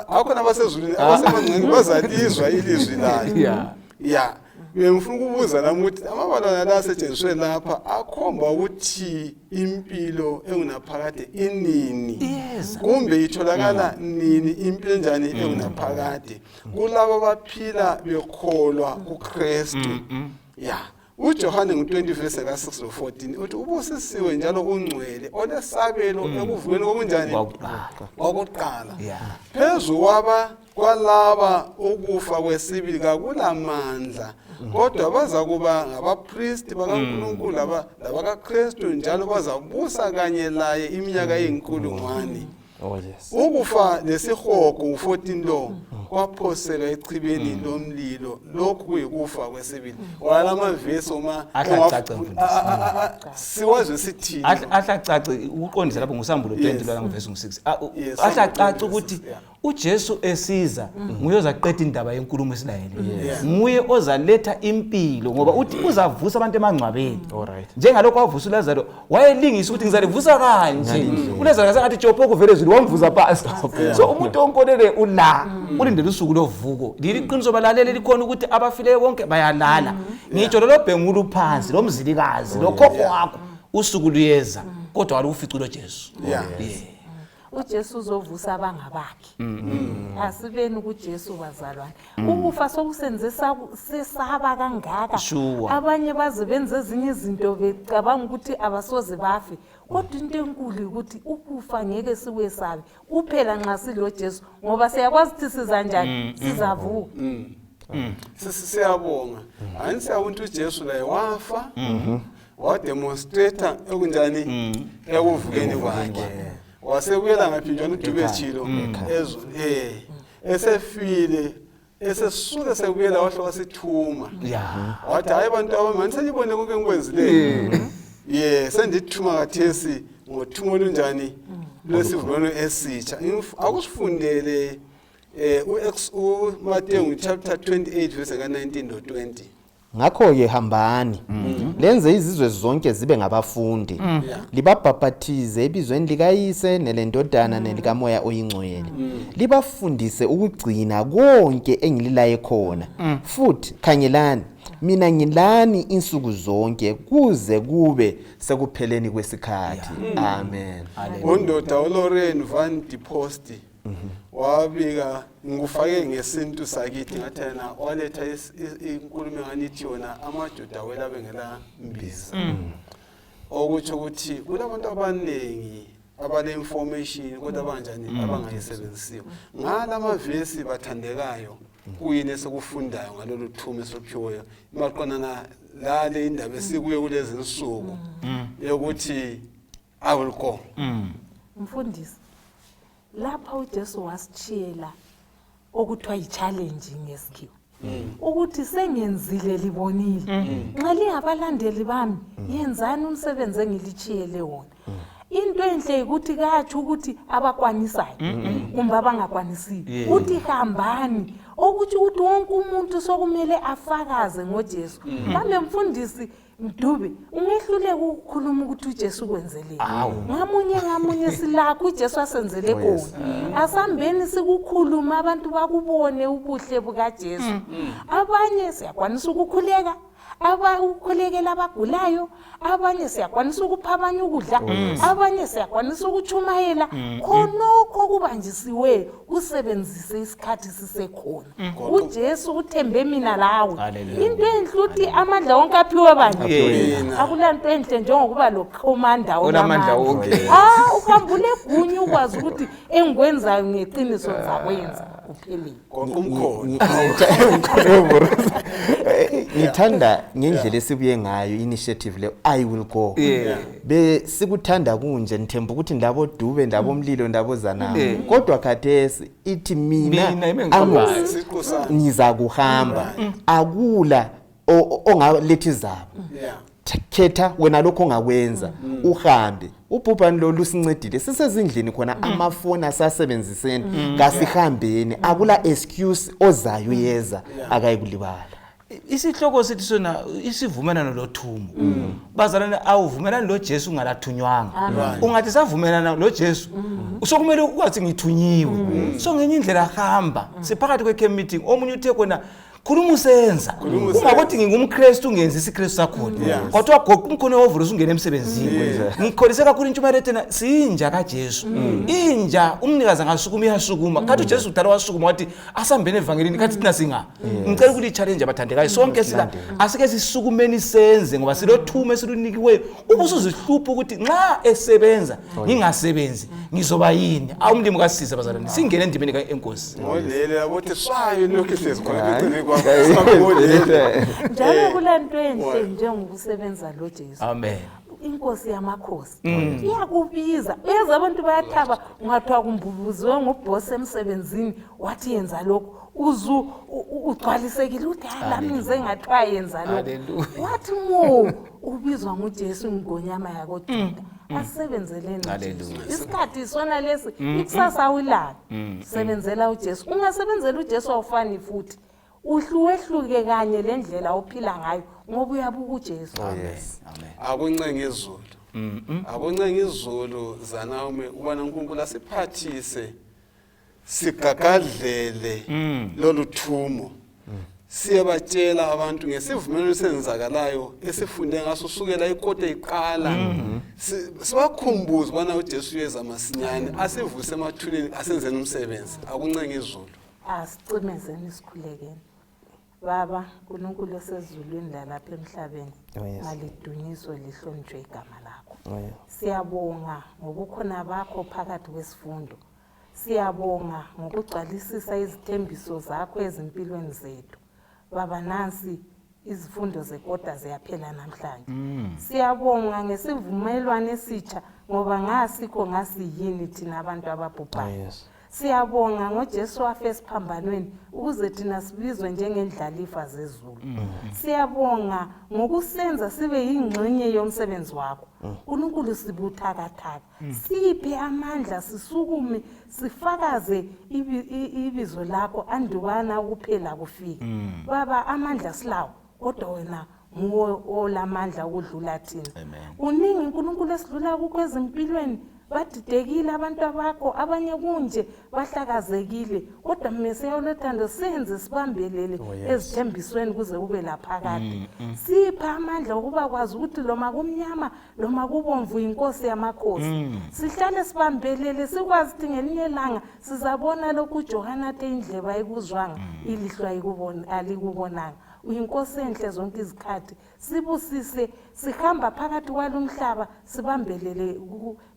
akhona abasezulwini, abasemangcwabeni bazalizwa ilizwi layo. Ya, bengifuna ukubuza nami ukuthi amabala la asetshenziswe lapha akhomba ukuthi impilo engunaphakade inini? Iyeza. Kumbe itholakala nini impilo enjani engunaphakade kulabo abaphila bekholwa kuKristu? Ya, uJohane ngu-20 verse ka-6 no-14 uthi ubusisiwe njalo ungcwele olesabelo ekuvukeni kokunjani? Kwakuqala. Kwakuqala. Phezu kwalaba ukufa kwesibili kakulamandla, kodwa baza kuba ngabapristi bakaNkulunkulu labakaKristu, njalo bazabusa kanye laye iminyaka eyinkulungwane. Oh yes. Ukufa nesihogo, u-14 lo, kwaphoselwa echibeni lomlilo. Lokhu kuyikufa kwesibili. Wala amavesi oma Ahle acace, mfundisi. Siwazi sithini? Ahle acace ukuqondisa lapho ngusambulo 20 lwana nguvesi ngu-6. Yes, Ahle acace Sambulo ukuthi 26, yeah. uJesu esiza nguye ozaqeda indaba yenkulumo esilayele, nguye ozaletha impilo, ngoba uthi uzavusa abantu emangcwabeni. Njengalokho wavusa uLazaro, wayelingisa ukuthi ngizalivusa kanje. uLazaro kasengathi tshopho kuvele ezulu, wamvusa phansi. So umuntu onkolele ula ulindele usuku lovuko. Lili iqiniso balalele likhona ukuthi abafileyo bonke bayalala, ngitsho lolo bhengulu phansi, lo mzilikazi, lo khokho wakho, usuku luyeza kodwa walukufica ulo Jesu. Yeah. uJesu uzovusa abangabakhe. Asibeni kuJesu bazalwane. Ukufa sokusenze sesaba kangaka. Sure. Abanye baze benze ezinye izinto becabanga ukuthi abasoze bafe. Kodwa into enkulu ukuthi ukufa ngeke sikwesabe kuphela nxa siloJesu, ngoba siyakwazi ukuthi siza njani, sizavuka. Siyabonga. Ani siyabona ukuthi uJesu laye wafa, wademonstrate ekunjani ekuvukeni kwakhe. Wasebuyela ngaphi njalo uDube Chilo esefile, esesuke sekubuyela wahle wasithuma. Wathi hayi bantu abami, senibone konke engikwenzileyo. Ye, sendithuma khathesi ngothumo olunjani lwesivumelwano esitsha. Akusifundele uMateyu chapter 28 verse ka-19 no 20. Ngakho-ke hambani, lenze izizwe zonke zibe ngabafundi, libabhaphathize ebizweni likaYise nelendodana nelikaMoya oyiNgcwele, libafundise ukugcina konke engililaye khona. Futhi khangelani, mina ngilani insuku zonke kuze kube sekupheleni kwesikhathi. Amen. Undoda uLoren van de Post wabika, ngikufake ngesintu sakithi, ngathi yena waletha inkulumo enganithi yona amaJuda welabe ngela mbiza, okutsho ukuthi kulabantu abaningi abale information kodwa abanjani abangayisebenzisiyo. Ngala mavesi bathandekayo, kuyini esikufundayo ngalolu thumo esiphiweyo maqondana lale indaba esikuyo kulezi nsuku yokuthi I will go? Mfundisi, lapha uJesu wasitshiyela okuthiwa yi-challenge ngesikhiwa, ukuthi sengenzile, libonile, nxa lingabalandeli bami, yenzani umsebenzi engilitshiyele wona. Into enhle ukuthi katsho ukuthi abakwanisayo kumbe abangakwanisiyo, uthi hambani, okutsho ukuthi wonke umuntu sokumele afakaze ngoJesu. Kambe mfundisi Mdube, ungehluleka ukukhuluma ukuthi uJesu ukwenzeleni? Ngamunye ngamunye silakho uJesu asenzele kona. Asambeni sikukhuluma, abantu bakubone ubuhle bukaJesu. Abanye siyakwanisa ukukhuleka, ukukhulekela abagulayo, abanye siyakwanisa ukupha abanye ukudla, abanye siyakwanisa ukutshumayela. Khonokho kubanjisiweyo kusebenzise isikhathi sisekhona. uJesu uthembe mina lawe. Into enhle uthi amandla wonke aphiwe bani? Akulanto enhle njengokuba lo commander olamandla wonke. Uhamba ulegunya, ukwazi ukuthi engikwenzayo ngeqiniso ngizakwenza kuphelele. Goqa umkhono. Ngithanda ngendlela esibuye ngayo initiative le, I will go. Be sikuthanda kunje, ngithemba ukuthi ndabo Dube, ndabo Mlilo, ndabo Zanamo, kodwa khathesi ithi mina Mina yimi engihambayo. Amos, Siqu sami. Ngizakuhamba, akula ongaletha izaba. Khetha wena lokho ongakwenza, uhambe. Ubhubhani lo lusincedile, sisezindlini khona, amafoni asasebenziseni, kasihambeni, akula excuse, ozayo uyeza, akayikulibala. Isihloko sithi sona isivumelano lothumo. Bazalwane, awuvumelani lo Jesu ungalathunywanga. Ungathi savumelana lo Jesu, sokumele ukwazi ngithunyiwe. So ngenye indlela hamba, siphakathi kwe-camp meeting, omunye uthe khona khuluma usenza, ungakuthi ngingumKristu ungenzi isiKristu sakhona. Kwathiwa goqa umkhono wovula usungena emsebenzini. Ngikholise kakhulu intshumayelo ethena siyinja kaJesu. Inja umnikazi angasukuma iyasukuma. Khathi uJesu kudala wasukuma wathi asambeni evangelini, khathi thina singa. Ngicela ukuthi i-challenge abathandekayo sonke sila, asike sisukumeni senze, ngoba silothumo esilunikiweyo. Ubusuzihlupha ukuthi nxa esebenza ngingasebenzi ngizoba yini? Awumlimi kasisize bazalwane, singene endimeni enkosi. Ngolele labothi swayo lokhu ihlezi khona eceleni kwakho. Ngolele. Njalo kulanto enhle njengokusebenza lo Jesu. Amen. Inkosi yamakhosi iyakubiza, uyazi abantu bayathaba ungathiwa kumbubuziwe ngubhosi emsebenzini wathi yenza lokhu, uzu ugcwalisekile uthi hayi lami ngize ngathiwa yenza lokhu. Hallelujah. Wathi mo ubizwa nguJesu ingonyama yakoJuda, asisebenzeleni uJesu. Hallelujah. Isikhathi sona lesi, ikusasa awilalo. Sebenzela uJesu. Ungasebenzela uJesu awufani futhi uhluwehluke kanye le ndlela ophila ngayo, ngoba uyabuka uJesu. Amen, amen. Akuncenga izulu, akuncenga izulu zanaume ubana uNkulunkulu asiphathise sigagadlele lolu thumo. Siyabatshela abantu ngesivumelwano esenzakalayo esifunde ngaso sukela ikota iqala. Sibakhumbuze ubana uJesu uyeza masinyane, asivuse emathuneni, asenzeni umsebenzi, akuncenga izulu. Asicimezeni sikhulekeni. Baba uNkulunkulu osezulwini lalapha emhlabeni, Oh, yes. malidunyiswe lihlonitshwe igama lakho. Oh, yeah. Siyabonga ngobukhona bakho phakathi kwesifundo. Siyabonga ngokugcwalisisa izithembiso zakho ezimpilweni zethu. Baba, nansi izifundo zekota ziyaphela namhlanje. Siyabonga ngesivumelwano esitsha, ngoba ngasikho ngasiyini thina abantu ababhubhayo. Oh, yes. Siyabonga ngoJesu wafe esiphambanweni ukuze thina sibizwe njengendlalifa zezulu. Siyabonga ngokusenza sibe yingxenye yomsebenzi wakho. uNkulunkulu, sibuthakathaka, siphe amandla sisukume sifakaze ibizo lakho andubana kuphela kufike. Baba, amandla silawo, kodwa wena nguwe olamandla ukudlula thina. Amen. Kuningi uNkulunkulu esidlula kukho ezimpilweni. Badidekile abantu abakho, abanye kunje bahlakazekile, kodwa Mesiya olothando, senze sibambelele Oh, yes. ezithembisweni kuze kube laphakade. Sipha amandla okuba kwazi ukuthi loma kumnyama loma kubomvu, inkosi yamakhosi. Sihlale sibambelele, sikwazi ukuthi ngelinye ilanga sizabona lokhu uJohana athe indlebe ayikuzwanga, ilihlo alikubonanga. Uyinkosi enhle zonke izikhathi. Sibusise sihamba phakathi kwalomhlaba, sibambelele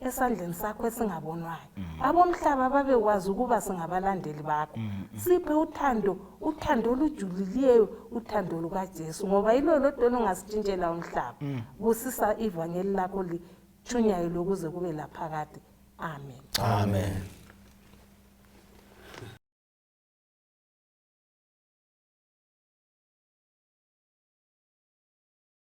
esandleni sakho esingabonwayo. Abomhlaba babekwazi ukuba singabalandeli bakho. Siphe uthando, uthando olujulileyo, uthando lukaJesu, ngoba yilo lodwa olungasitshintshela umhlaba. Busisa ivangeli lakho litshunyayelwe kuze kube laphakade. Amen. Amen.